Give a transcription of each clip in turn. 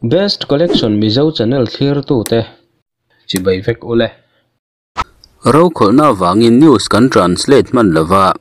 Best Collection Mizo channel thlirtute chibai vek ule. Rokhawlhna avangin news kan translate hman lova,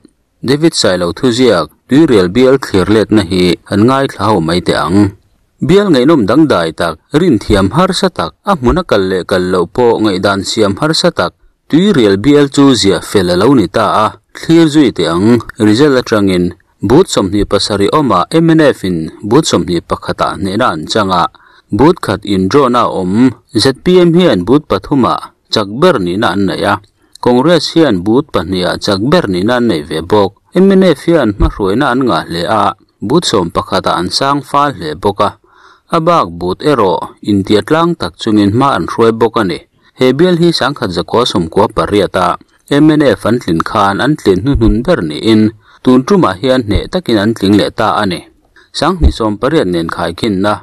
David Sailo thuziak Tuirial bial thlir letna hi han ngaithla ho mai teh ang. Bial ngaihnawm dangdai tak, rinthiam harsa tak, a hmuna kal leh kal loh pawh ngaihdan siam harsa tak, Tuirial bial chu ziah fel a lo ni ta a, thlir zui teh ang, result atangin Booth 27 awmah mnf in booth 21 ah hnehna an chang a, booth khat in drawn a awm. Zpm hian booth pathum ah chak ber nihna an nei a, Congress hian booth pahnih ah chak ber nihna an nei ve bawk. Mnf hian hmahruaina an ngah hle a, booth 11 ah an sang fal hle bawk a, a bak booth erawh intia tlang tak chungin hma an hruai bawk a ni. He bial hi 1998 ah mnf an tlin khan an tlin hnuhnun ber niin tun tumah hian hneh takin an tling leh ta a ni. 2018 nen khaikhinna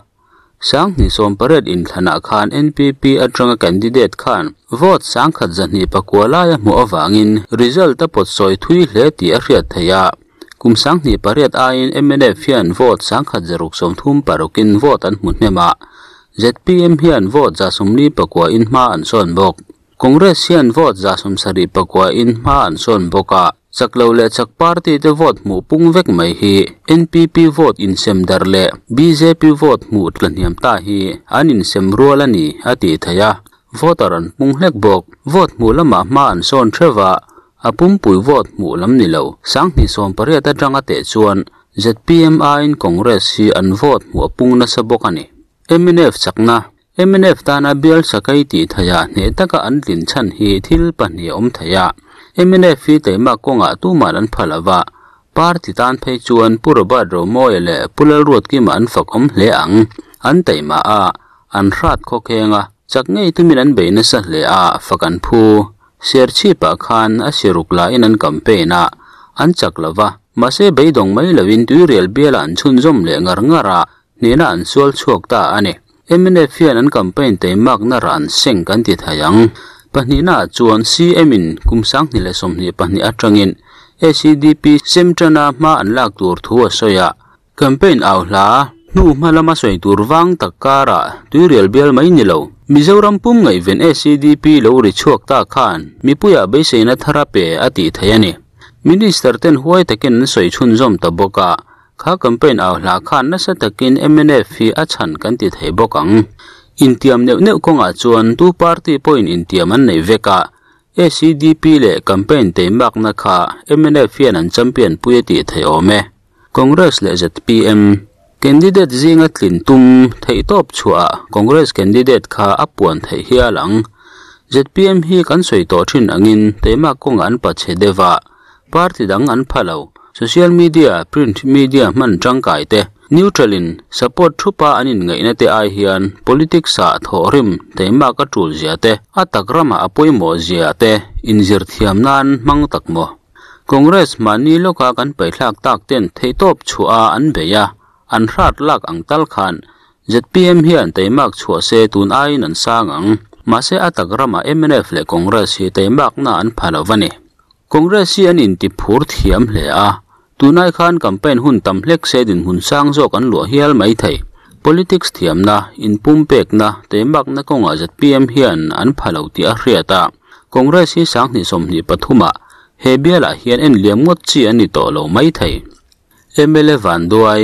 2018 inthlanah khan NPP atanga candidate khan vote 1,209 laia hmuh avangin result a pawt sawi thui hle tih a hriat theih a. Kum 2008 aiin mnf hian vote 1,636 in vote an hmu hnem a, ZPM hian vote 149 in hma an sawn bawk. Congress hian vote 79 in hma an sawn bawk a, chak lo leh chak party te vote hmuh pung vek mai hi NPP vote insem darh leh BJP vote hmuh tlahniam ta hi an insem rual a ni a tih theih a, voter an pung hlek bawk. Vote hmuh lamah hma an sawn theuh a, a pumpui vote hmuh lam ni lo. 2018 atanga teh chuan ZPM aiin Congress hi an vote hmuh a pung nasa bawk a ni. Mnf chakna mnf tana bial sakai tih theih a hneh taka an tlin chhan hi thil pahnih a awm thei a. Mnf hi taima kawngah tuman an pha lova, party tan phei chuan Pu Robert Romawia leh Pu Lalruatkima an fak awm hle ang. An taima a, an hrat khawkheng a, chak ngei tumin an bei nasa hle a, fak an phu. Serchhipah khan a siruk lahin an campaign a, an chak lova, mahse beidawng mai lovin Tuirial bialah an chhunzawm leh ngar ngar a, hnehna an sual chhuak ta a ni. Mnf hian an campaign taimakna rah an seng kan ti thei ang. Pahnihnaah chuan CM in kum 2022 atangin ACDP sem tana hma an lak tur thu a sawi a. Campaign au hla hnu hma lama sawi tur vang tak karah Tuirial bial mai ni lo. Mizoram pum ngaihven ACDP lo ri chhuak ta khan mipuiah beiseina thar a pe a tih thei a ni. Minister ten huai takin an sawi chhunzawm ta bawk a, kha campaign au hla khan nasa takin mnf hi a chhan kan ti thei bawk ang. Intiam neuh neuh kawngah chuan tu party pawhin intiam an nei vek a, ACDP leh campaign teimakna kha mnf hian an champion pui a tih thei awm e. Congress leh ZPM candidate zinga tlin tum theih tawp chhuah Congress candidate kha a puan theih hial ang. ZPM hi kan sawi tawh thin angin teimak kawngah an pachhe deuh a, party dang an pha lo. Social media, print media hman tangkai te, neutral in support thupa an inngaihna te ai hian politics ah thawhrim teimak a tul zia te, a tak ramah a pawimawh zia te inzir thiam nan hmang tak maw. Congress mahni lawka kan paithlak tak ten theihtawp chhuah a an bei a, an hrat lak ang tal khan ZPM hian teimak chhuah se tun aiin an sang ang. Mahse a tak ramah mnf leh Congress hi teimakna an pha lo a ni. Congress hi an inti phur thiam hle a, tunai khan campaign hun tam hlek se dinhmun sang zawk an luah hial mai thei. Politics thiamna, inpumpekna, teimakna kawngah ZPM hian an pha lo tih a hriat a. Congress hi 2023 ah he bialah hian en liam ngawt chi an ni tawh lo mai thei. MLA Van Duai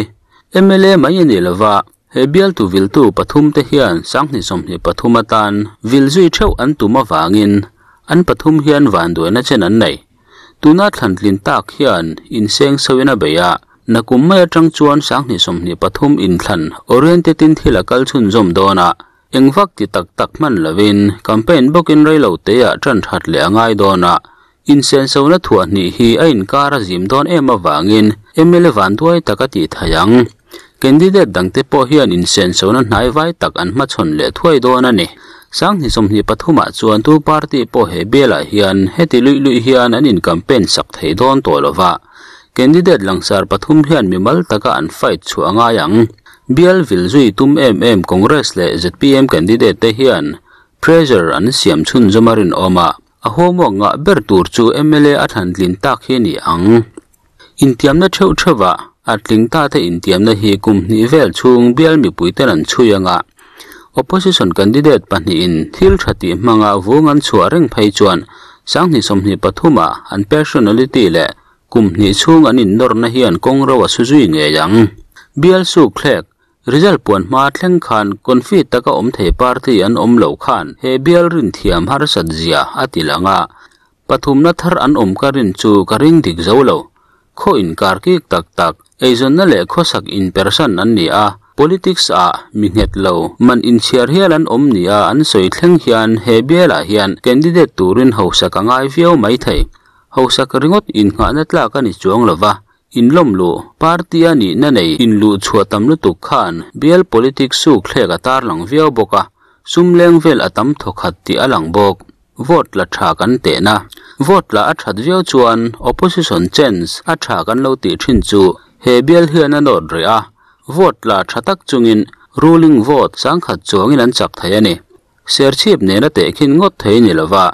MLA mai a ni lova, he bial tu viltu pathum te hian 2023 atan vil zui theuh an tum avangin an pathum hian van duaina chen an nei. Tuna thlantlin tak hian inseng sawina bei a, nakum mai atang chuan 2023 inthlan oriented in thil a kal chhunzawm dawn a, engvak ti tak tak hman lovin campaign bawkin reilo te ah tan that leh a ngai dawn a, insensona thuah hnih hi a inkar a zim dawn em avangin MLA van duai tak a tih thei ang. Candidate dangte pawh hian insensona hnai vai tak an hmachhawn leh thuai dawn a ni. 2023 ah chuan tu party pawh he bialah hian heti luih luih hian an in campaign sak thei dawn tawh lova. Candidate langsar pathum hian mimal taka an fight chhuah a ngai ang. Bial vil zui tum em em Congress leh ZPM candidate te hian pressure an siam chhunzawm a rinawm a, a homework ngah ber tur chu MLA a thlantlin tak hi a ni ang. Intiamna theuh theuhah a tling ta te intiamna hi kum hnih vel chhung bial mipui ten an chhui anga. Opposition candidate pahnihin thil tha tih hmanga vung an chhuah reng phei chuan 2023 ah an personality leh kum hnih chhung an innawrna hian kawng ro a su zui ngei ang. Bial suk thlek result puan hma thleng khan confi taka awm thei party an awm lo khan he bial rin thiam harsat zia a ti lang a, pathumna thar an awm ka rin chu ka ring dik zo lo. Khaw inkar kik tak tak, eizawnna leh khawsak inpersan an ni a, politics ah mi nghet lo man inchhiar hial an awm nia an sawi thleng hian he bialah hian candidate turin hausak a ngai viau mai thei. Hausak ringawt innghahna tlak a ni chuang lova, inlawm luh, party a nihna nei inluh chhuah tam lutuk khan bial politics suk thlek a tarlang viau bawk a, sum leng vel a tam thawkhat tih a lang bawk. Vote la tha kan tehna. Vote la a that viau chuan opposition chance a tha kan lo tih thin chu he bial hian a nawt rih a, vote la tha tak chungin ruling vote 10,000 chuangin an chak thei a ni. Serchhip nena tehkhin ngawt thei ni lova,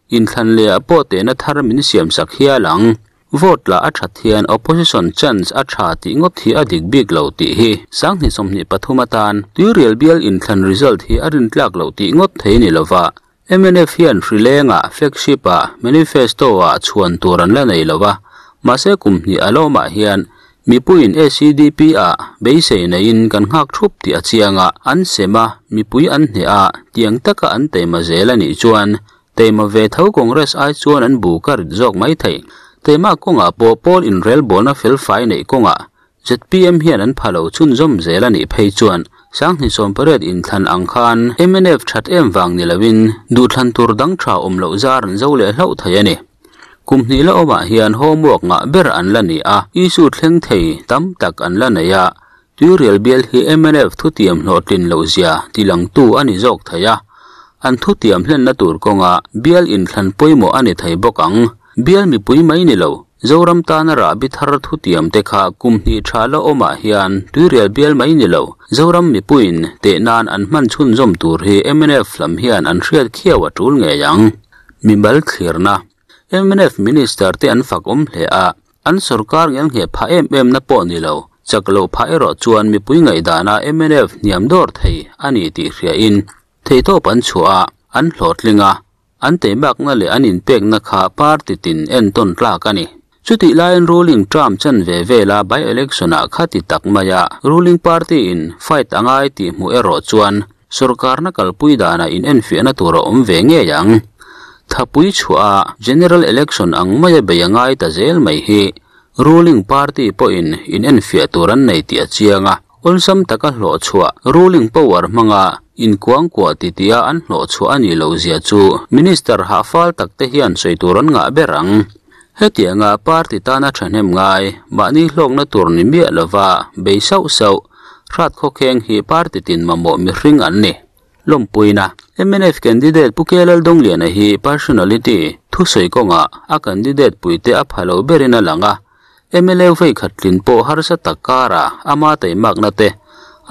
inthlan leh ah pawh tehna thar min siam sak hial ang. Vote la a that hian opposition chance a tha tih ngawt hi a dik bik lo tih hi 2023 atan Tuirial bial inthlan result hi a rintlak loh tih ngawt thei ni lova, mnf hian hrilengah flagship ah manifesto ah chhuan tur an la nei lova, mahse kum hnih a lawmah hian mipuiin ACDP ah beisei neiin kan nghak thup tih a chiang a, an sem a, mipui an hneh a, tiang taka an teima zel a nih chuan teima ve tho Congress ai chuan an bu ka rit zawk mai thei. Teima kawngah pawh pawl inrelbawlna felfai neih kawngah ZPM hian an pha lo chhunzawm zel a nih phei chuan 2018 inthlan ang khan mnf that em vang ni lovin duhthlan tur dang tha awm loh zar an zo leh hlauh thei a ni. Kum hnih la awmah hian homework ngah ber an la ni a, issue thleng thei tam tak an la nei a, Tuirial bial hi mnf thutiam hlawhtlin loh zia tilangtu a ni zawk thei a, an thutiam hlenna tur kawnga bial inthlan pawimawh a ni thei bawk ang. Bial mipui mai ni lo, Zoram tana rahbi thar thutiam te kha kum hnih tha la awmah hian Tuirial bial mai ni lo, Zoram mipuiin teh nan an hman chhunzawm tur hi mnf lam hian an hriat khiau a tul ngei ang. Mimal thlirna. Mnf minister te an fak awm hle a, an sorkar ngel ngheh phah em em na pawh ni lo, chak loh phah erawh chuan mipui ngaihdana mnf hniam dawr thei a ni tih hriain theihtawp an chhuah a, an hlawhtling a, an teimakna leh an inpekna kha party tin entawn tlak a ni. Chutih laiin ruling term chan ve vela by election ah kha ti tak mai a, ruling party in fight a ngai tih hmuh erawh chuan sorkarna kalpui danah in enfiahna tur a awm ve ngei ang. Thapui chhuah a general election ang maia bei a ngai ta zel mai hi ruling party pawhin in enfiah tur an nei tih a chiang a, awlsam taka hlawh chhuah ruling power hmanga inkuangkuah titia an hlawh chhuah a nih loh zia chu minister hahfal tak te hian sawi tur an ngah ber ang. Hetianga party tana thahnem ngai mahni hlawkna tur ni miah lova bei sauh sauh hrat khawkheng hi party tin mamawh mihring an ni. Lawmpuina mnf candidate Pu K Laldongliana hi personality thusawi kawnga a candidate puite a pha lo berin a lang a, MLA vei khat tlin pawh harsa tak kara ama teimakna te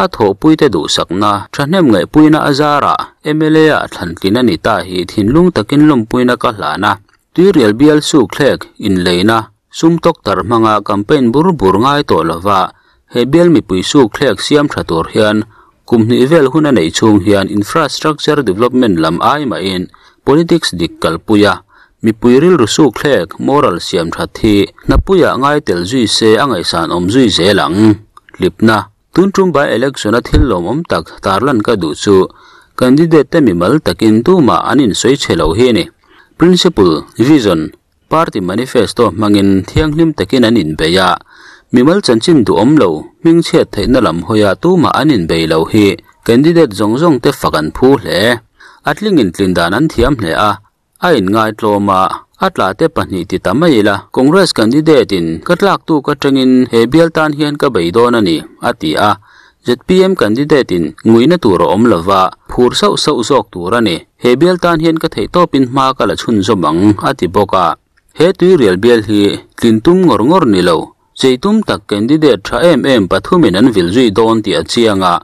a thawhpuite duhsakna thahnem ngaihpuina a zara MLA ah thlan tlin a ni ta hi thinlung takin lawmpuina ka hlan a, Tuirial bial suk thlek inleina sum tawk tar hmanga campaign bur bur ngai tawh lova he bial mipui suk thlek siam tha tur hian kum hnih vel hun a nei chhung hian infrastructure development lam ai mahin politics dik kalpui a, mipui rilru suk thlek moral siam that hi hnapuiah ngai tel zui se a ngaihsan awm zui zel ang. Hlipna. Tun tum by election a thil lawmawm tak tarlan ka duh chu candidate te mimal takin tumah an insawi chhe lo hi a ni. Principle, vision, party manifesto hmangin thianghlim takin an inbei a, mimal chanchin duhawm lo, hmingchhiat theihna lam hawia tumah an inbei lo hi candidate zawng zawng te fak an phu hle. A tlingin tlin dan an thiam hle a, a inngai tlawm a, a tla te pahnih ti ta mai ila. Congress candidate in ka tlak tu ka tangin he bial tan hian ka bei dawn a ni, a ti a. ZPM candidate in nguina tur a awm lova, phur sauh sauh zawk tur a ni. He bial tan hian ka theih tawpin hma ka la chhun zawm ang, a ti bawk a. He Tuirial bial hi tlin tum ngawr ngawr ni lo, chei tum tak candidate tha em em pathumin an vil zui dawn tih a chiang a,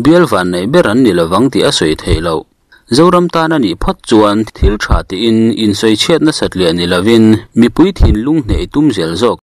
bial van nei ber an ni lovang tih a sawi thei lo. Zoram tan a nih phawt chuan thil tha tiin insawi chhiatna satliah ni lovin mipui thinlung hneh tum zel zawk.